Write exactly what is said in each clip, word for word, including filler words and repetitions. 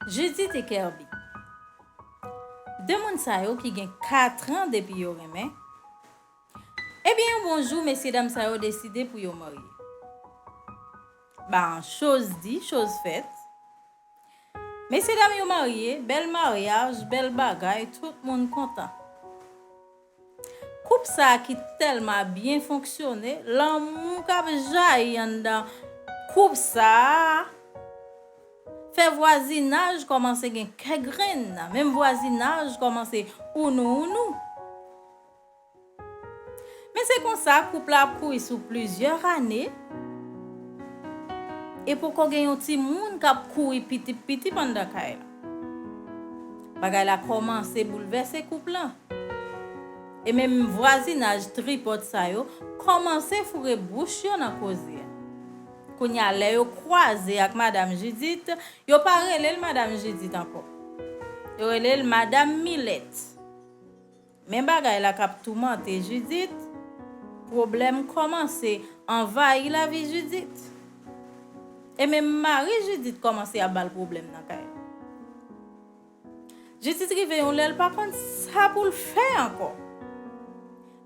Judith e Kerby. De moun sa yo ki gen katran depi yo renmen. Ebyen, yon bon jou, mesyedam sa yo deside pou yo marye. Ba, choz di, choz fèt. Mesyedam yo marye, bèl maryaj, bèl bagay, tout moun kontan. Koup sa a ki tèlman ap byen fonksyone, lanmou k ap jayi anndan koup sa a fè vwazinaj kòmanse gen kèk grenn, menm vwazinaj kòmanse ounou ounou. Men se konsa, koup la ap kouri sou plizyè ane, e poko gen yon timoun k ap kouri pitip pitip anndan kay la. Bagay la kòmanse boulvèse koup lan. E menm vwazinaj tripòt sa yo kòmanse foure bouch yo nan koze a. Kounye a, lè yo kwaze ak Madam Judith, yo pa rele l Madam Judith ankò. Yo rele l Madam Milèt. Men bagay la k ap toumante Judith, pwoblèm kòmanse anvayi lavi Judith. E menm mari Judith kòmanse ap ba l pwoblèm nan kay la. Judith rive yon lè l pa konn sa pou l fè ankò.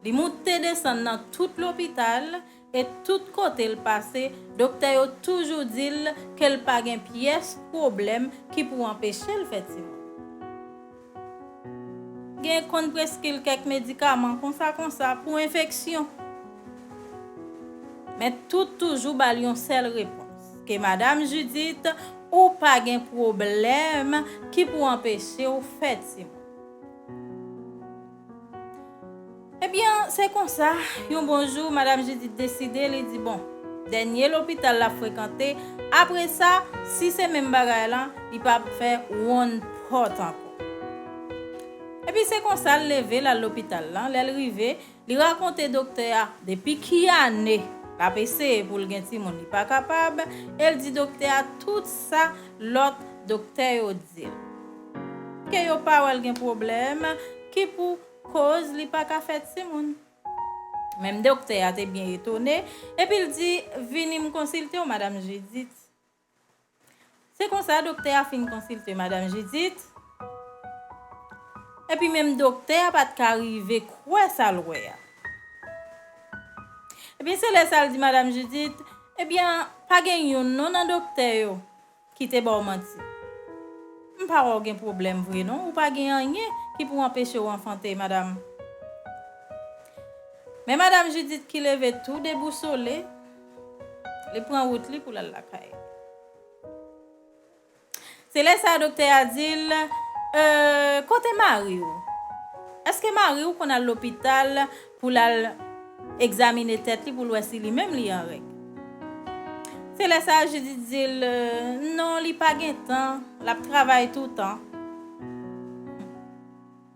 Li moute desann nan tout lopital e tout kote l pase, doktè yo toujou di l ke l pa gen pyès pwoblèm ki pou anpeche l fè timoun. Gen konn preskri l kèk medikaman konsa konsa pou enfeksyon. Men tout toujou ba l yon sèl repons, ke Madam Judith, ou pa gen pwoblèm ki pou anpeche w fè timoun. Ebyen, se konsa, yon bon jou, Madam Judith deside, li di, bon, dènye lopital l ap frekante, apre sa, si se menm bagay lan, li p ap fè wonn pòt ankò. Epi se konsa, l leve, l al lopital lan. Lè l rive, li rakonte doktè a depi ki ane l ap eseye pou l gen timoun, li pa kapab, e l di doktè a tout sa lòt doktè yo di l. Ke yo pa wè l gen pwoblèm, ki pou koz li pa ka fè timoun. Menm doktè a te byen etone, epi l di, vini m konsilte w, Madam Judith. Se konsa, doktè a fin konsilte Madam Judith, epi menm doktè a pa t ka rive kwè sa l wè a. Ebyen, se lè sa l di Madam Judith, ebyen, pa gen youn non nan doktè yo ki te ba w manti. M pa wè w gen pwoblèm vre non, ou pa gen anyen ki pou anpeche w anfante, madanm. Men Madam Judith ki leve tou debousole, li pran wout li pou l al lakay. Se lè sa a doktè a di l, "Euh, kote mari w? Èske mari w konn al lopital pou l al egzamine tèt li pou l wè si li menm li an règ?" Se lè sa a Judith di l, "Euh, non, li pa gen tan, l ap travay toutan."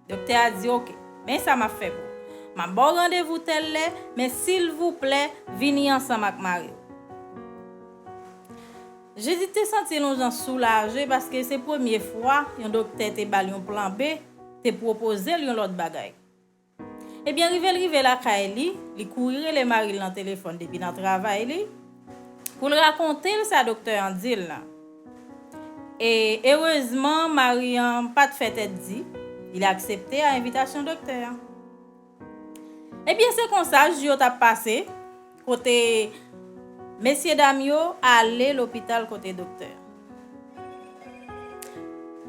Doktè a di, "Oke, men sa m ap fè pou ou. M ap ba w randevou tèl lè, men silvouplè, vini ansanm ak mari w." Judith te santi l yon jan soulaje paske se premye fwa yon doktè te ba l yon plan B, te pwopoze l yon lòt bagay. Ebyen, rive l rive lakay li, li kouri rele mari l nan telefòn depi nan travay li, pou l rakonte l sa doktè an di l lan. E erezman, mari an pa t fè tèt di, li aksepte a envitasyon doktè an. Ebyen, se konsa jou yo t ap pase, kote mesyedam yo ale lopital kote doktè.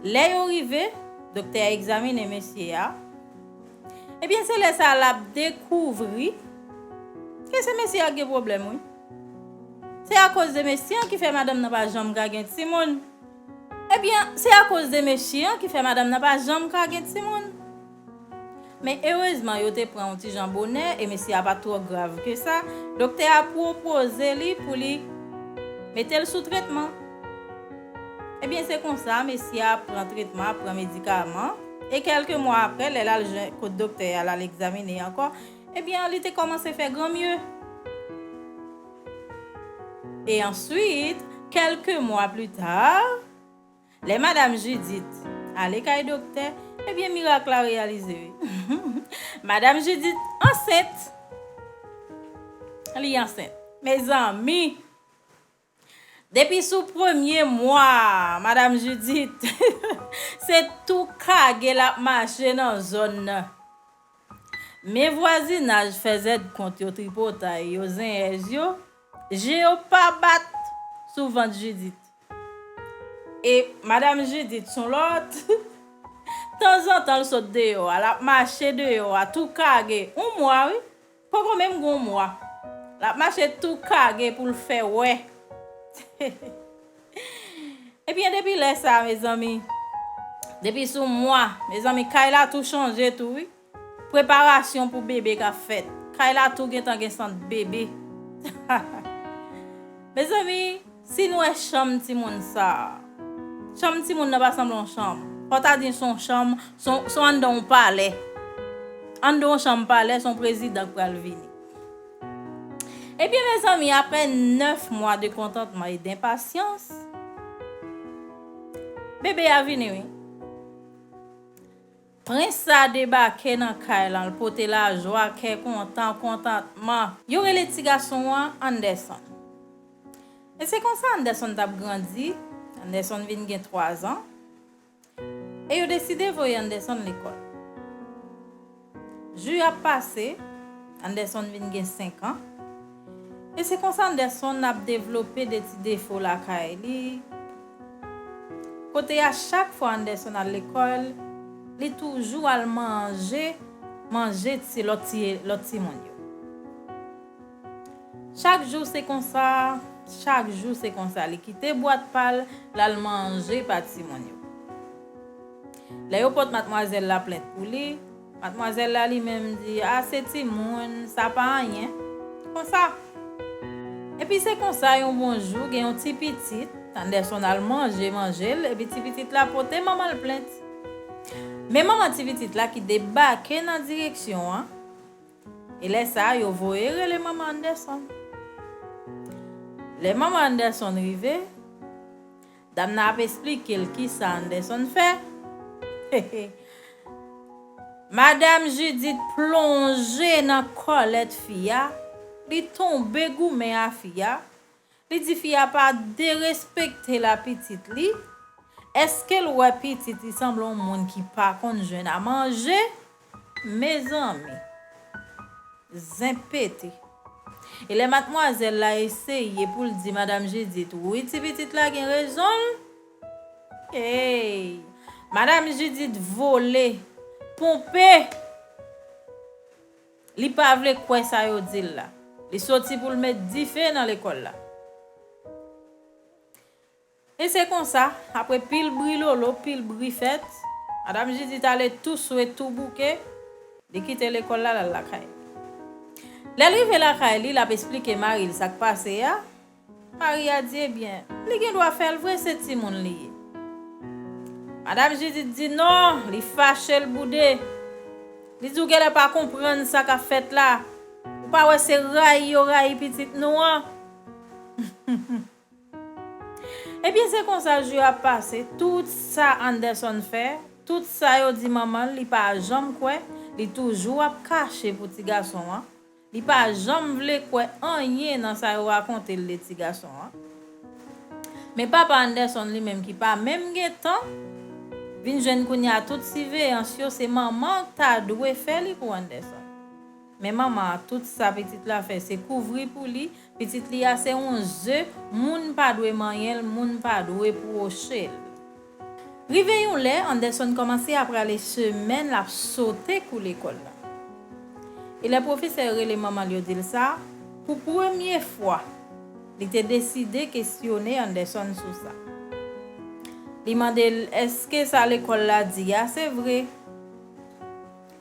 Lè yo rive, doktè a egzamine mesye a. Ebyen, se lè sa a l ap dekouvri ke se mesye a k gen pwoblèm, wi. Se akoz de mesye an ki fè madanm nan pa janm ka gen timoun. Ebyen, se akoz de mesye an ki fè madanm nan pa janm ka gen timoun. Men erezman, yo te pran yon ti jan bonè e mesye a pa t twò grav ke sa. Doktè a pwopoze li pou li mete l sou tretman. Ebyen, se konsa, mesye a pran tretman, ap pran medikaman. E kèlke mwa apre, lè l al jwenn kot doktè a, l al egzamine ankò, ebyen, li te kòmanse fè granmye. E answit, kèlke mwa pli ta, lè Madam Judith ale kay doktè, ebyen, mirak la reyalize, wi. Madam Judith ansent. Li ansent. Mezanmi, Depi sou premye mwa, Madam Judith, se tou kage l ap mache nan zòn nan. Men vwazinaj fè zèdkont yo tripotay yo, zenyèz yo, je yo pa bat sou vant Judith. E Madam Judith s on lòt, tanzantan l sot deyò a, l ap mache deyò a, tou kage, on mwa wi, poko menm gen on mwa. L ap mache tou kage pou l fè wè. Ebyen, depi lè sa, mezanmi, depi sou mwa, mezanmi, kay la tou chanje tou, wi. Preparasyon pou bebe k ap fèt. Kay la tou gentan gen sant bebe. Mezanmi, si n wè chanm timoun sa a, chanm timoun nan pa sanble yon chanm. Fò ta di s on chanm, s on, s on anndan yon palè. Anndan yon chanm palè, s on prezidan k pral vini. Ebyen, mezanmi, apre nèf mwa de kontantman e denpasyans, bebe a vini, wi. Prens sa debake nan kay lan, l pote lajwa, kè kontan, kontantman. Yo rele ti gason an Anderson. E se konsa Anderson t ap grandi. Anderson vin gen twazan. E yo deside voye Anderson lekòl. Jou ap pase, Anderson vin gen senk an. E se konsa Anderson ap devlope de ti defo lakay li. Kote a, chak fwa Anderson al lekòl, li toujou al manje, manje ti lòt ti, lòt timoun yo. Chak jou se konsa, chak jou se konsa. Li kite bwat pa l, l al manje pa timoun yo. Lè yo pot madmwazèl la plent pou li, madmwazèl la li menm di, "A, se timoun, sa pa anyen." Konsa. Epi se konsa, yon bon jou, gen yon ti pitit, Anderson al manje, manje l, epi ti pitit la pote manman l plent. Men manman ti pitit la ki debake nan direksyon an, e lè sa a, yo voye rele manman Anderson. Lè manman Anderson rive, dam nan ap esplike l kisa Anderson fè. Madam Judith plonje nan kòlèt fi a, li tonbe goumen a fi a, li di fi a pa derespekte la pitit li. Èske l wè pitit li sanble yon moun ki pa konn jwenn a manje? Mezanmi, zen pete. E lè madmwazèl la eseye pou l di Madam Judith, wi, ti pitit la gen rezon l. Ey! Madam Judith vole, ponpe. Li pa vle kwè sa yo di l la. Li soti pou l met dife nan lekòl la. E se konsa, apre pil bri lolo, pil bri fèt, Madam Judith ale tou swe, tou bouke, li kite lekòl la, l al lakay li. Lè l rive lakay li, l ap esplike mari l sa k pase a. Mari a di, ebyen, li gen dwa fè l vre, se timoun li ye. Madam Judith di non, li fache, l boude. Li di, "Ou genlè pa konprann sa k ap fèt la. Ou pa wè se rayi yo rayi pitit nou an?" Ebyen, se konsa jou yo ap pase. Tout sa Anderson fè, tout sa yo di manman l, li pa janm kwè, li toujou ap kache pou ti gason an. Li pa janm vle kwè anyen nan sa yo rakonte l de ti gason an. Men papa Anderson li menm ki pa menm gen tan, vin jwenn kounye a tout siveyans yo, se manman ta dwe fè li pou Anderson. Men manman an, tout sa pitit la fè, se kouvri pou li. Pitit li a se yon ze, moun pa dwe manyen l, moun pa dwe pwoche l. Rive yon lè, Anderson kòmanse ap rale semèn l ap sote kou lekòl la. E lè pwofesè yo rele manman l yo di l sa, pou premye fwa, li te deside kesyone Anderson sou sa. Li mande l, èske sa lekòl la di a se vre?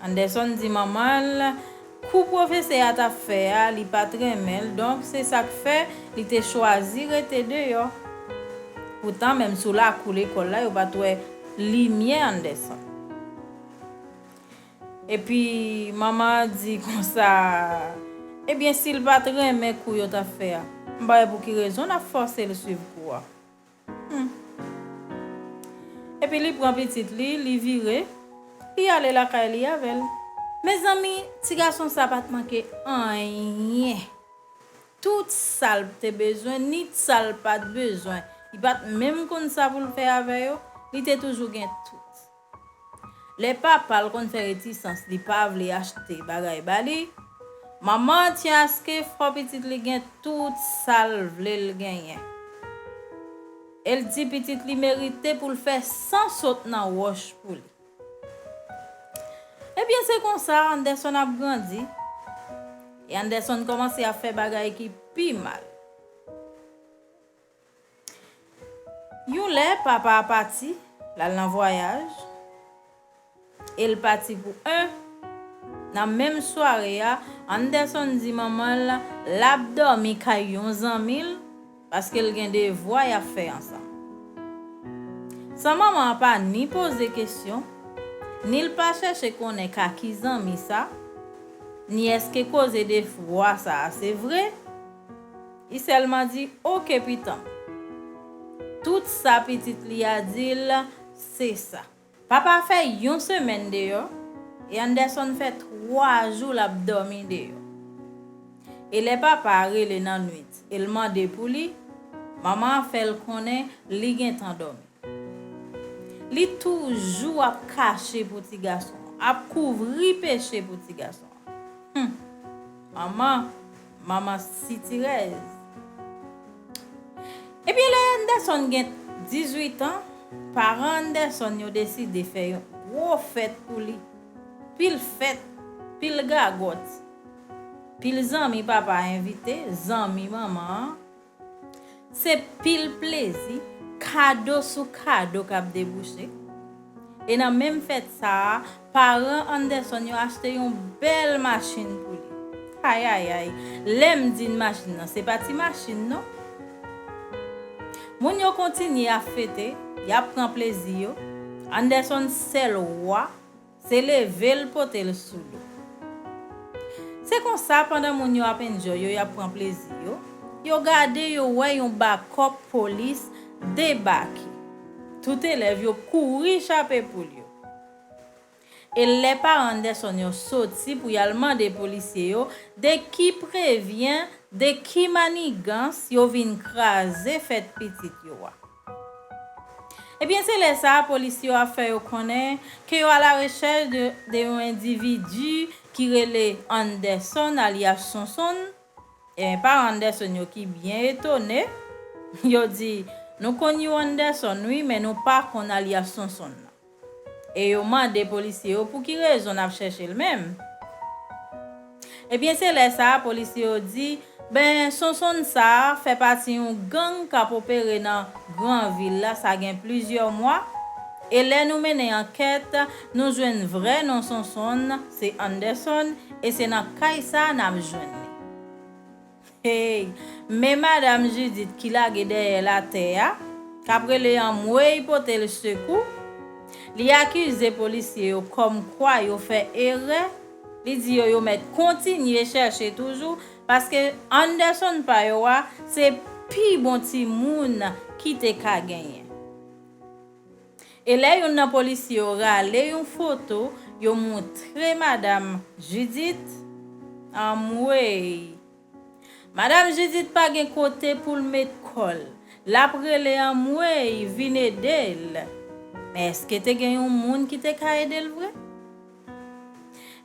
Anderson di manman l, kou pwofesè a t ap fè a, li pa t renmen l, donk se sa k fè li te chwazi rete deyò. Poutan, menm sou lakou lekòl la, yo pa t wè limyè Anderson. Epi, manman an di konsa, ebyen, si l pa t renmen kou yo t ap fè a, m pa wè pou ki rezon n ap fòse l swiv kou a. Hmm. Epi li pran pitit li, li vire, li ale lakay li avè l. Mezanmi, ti gason sa pa t manke anyen. tout sa l te bezwen, ni sa l pa t bezwen. Li pa t menm konn sa pou l fè avè yo, li te toujou gen tout. Lè papa l konn fè retisans, li pa vle achte bagay ba li, manman an tyen aske fò pitit li gen tout sa l vle l genyen. E l di pitit li merite pou l fè san sot nan wòch pou li. Ebyen, se konsa Anderson ap grandi. E Anderson kòmanse ap fè bagay ki pi mal. Yon lè, papa a pati, l al nan vwayaj, e l pati pou en. Nan menm sware a, Anderson di manman l l ap dòmi kay yon zanmi l, paske l gen devwa y ap fè ansanm. San manman an pa ni poze kesyon, ni l pa chèche konnen ka ki zanmi sa, ni èske koze devwa sa a se vre, li sèlman di, "Oke, pitan." Tout sa pitit li a di l, se sa. Papa fè yon semèn deyò, e Anderson fè twa jou l ap dòmi deyò. E lè papa a rele nan nwit e l mande pou li, manman an fè l konnen li gentan dòmi. Li toujou ap kache pou ti gason an, ap kouvri peche pou ti gason an. Hum. Manman, manman sitirèz. Ebyen, lè Anderson gen dizuit an, paran Anderson yo deside fè yon gwo fèt pou li. Pil fèt, pil gagòt. Pil zanmi papa a envite, zanmi manman an. Se pil plezi, kado sou kado k ap debouche. E nan menm fèt sa a, paran Anderson yo achte yon bèl machin pou li. Ayayay, lè m di n machin nan, se pa ti machin non. Moun yo kontinye ap fete, y ap pran plezi yo. Anderson sèl wa, se leve l pote l sou do. Se konsa, pandan moun yo ap enjoy yo, y ap pran plezi yo, yo gade, yo wè yon bakòp polis debake. Tout elèv yo kouri chape poul yo. E lè paran Anderson yo soti pou y al mande polisye yo de ki prevyen, de ki manigans yo vin kraze fèt pitit yo a. Ebyen, se lè sa a, polis yo ap fè yo konnen ke yo a la rechèch de, de yon endividi ki rele Anderson, alyas Sonsonn. E paran Anderson yo ki byen etone, yo di, "Nou konn yon Anderson, wi, men nou pa konn alyas Sonsonn nan." E yo mande polisye yo pou ki rezon n ap chèche l menm. Ebyen, se lè sa a, polisye yo di, "Ben, Sonsonn sa a fè pati yon gang k ap opere nan gran vil la, sa gen plizyè mwa. E lè nou mennen ankèt, nou jwenn vrè non Sonsonn, se Anderson, e se nan kay sa a n ap jwenn li." Hey, men Madam Judith ki lage dèyè l atè a, k ap rele anmwey pote l sekou. Li akize polisye yo kòmkwa yo fè erè. Li di yo, yo mèt kontinye chèche toujou, paske Anderson pa yo a, se pi bon timoun ki te ka genyen. E lè youn nan polisye yo rale yon foto, yo montre Madam Judith, anmwey! Madam Judith pa gen kote pou l met kò l. L ap rele anmwey, vin ede l. Men èske te gen yon moun ki te ka ede l vre?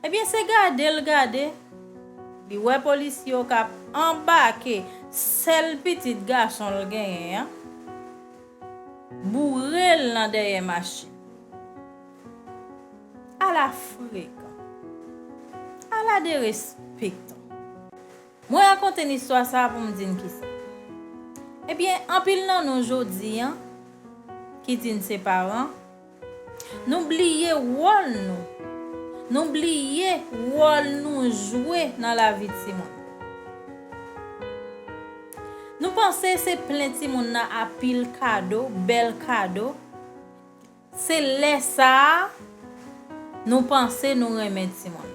Ebyen, se gade l gade. Li wè polisye yo k ap anbake sèl pitit gason l genyen an, boure l nan dèyè machin. Ala frekan! Ala derespektan! Mwen rakonte n istwa sa a pou m di n kisa. Ebyen, anpil nan nou jodi a, ki di n se paran, nou bliye wòl nou. Nou bliye wòl nou jwe nan lavi timoun. Nou panse se plen timoun nan a pil kado, bèl kado. Se lè sa a, nou panse nou renmen timoun.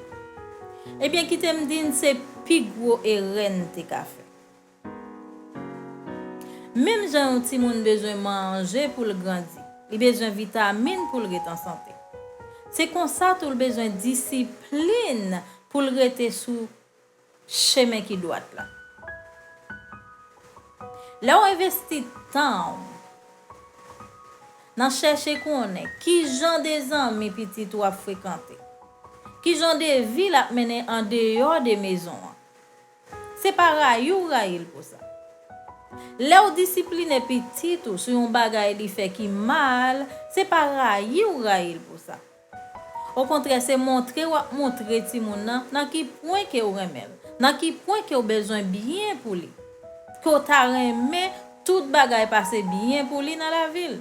Ebyen, kite m di n, se pi gwo erè n te ka fè. Menm jan yon timoun bezwen manje pou l grandi, li bezwen vitamin pou l ret an sante. Se konsa tou l bezwen disiplin pou l rete sou chemen ki dwat la. Lè w envesti tan w nan chèche konnen ki jan de zanmi pitit ou ap frekante, ki jan de vi l ap mennen andeyò de mezon an, se pa rayi w rayi l pou sa. Lè w disipline pitit ou sou yon bagay li fè ki mal, se pa rayi w rayi l pou sa. Okontrè, se montre w ap montre timoun nan nan ki pwen ke w renmen l, nan ki pwen ke w bezwen byen pou li, ke w ta renmen tout bagay pase byen pou li nan lavi l.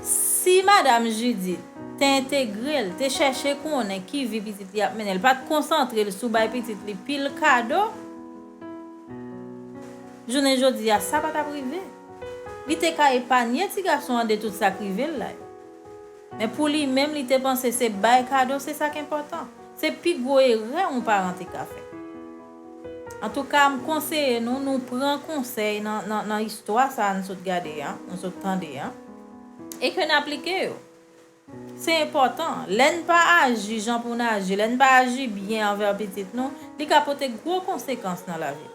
Si Madam Judith te entegre l, te chèche konnen ki vi pitit li ap mennen, l pa t konsantre l sou bay pitit li pil kado, jounen jodi a, sa pa t ap rive. Li te ka epanye ti gason an de tout sa k rive l la yo. Men pou li menm, li te panse se bay kado, se sa k enpòtan. Se pi gwo erè yon paran te ka fè. Antouka, m konseye nou, nou pran konsèy nan, nan, nan istwa sa a n sot gade an, n sot tande an, e ke n aplike yo. Se enpòtan. Lè n pa aji jan pou n aji, lè n pa aji byen anvè pitit nou, li ka pote gwo konsekans nan lavi.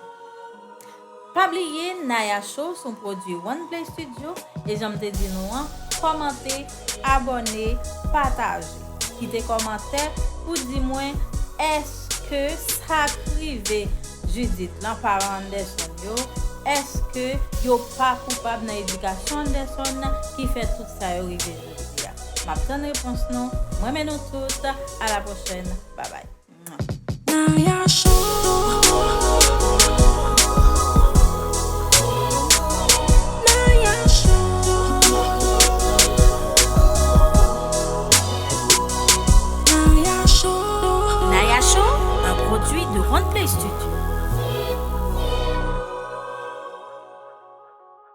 Pa bliye, Naya Show se yon pwodui One Play Studio, e jan m te di nou an, kòmante, abòne, pataje. Kite kòmantè pou di mwen èske sa k rive Judith lan, paran Anderson yo, èske yo pa koupab nan edikasyon Anderson nan ki fè tout sa yo rive jodi a? M ap tann repons nou. Mwen renmen nou tout. A la pwochèn. Babay. Naya Show.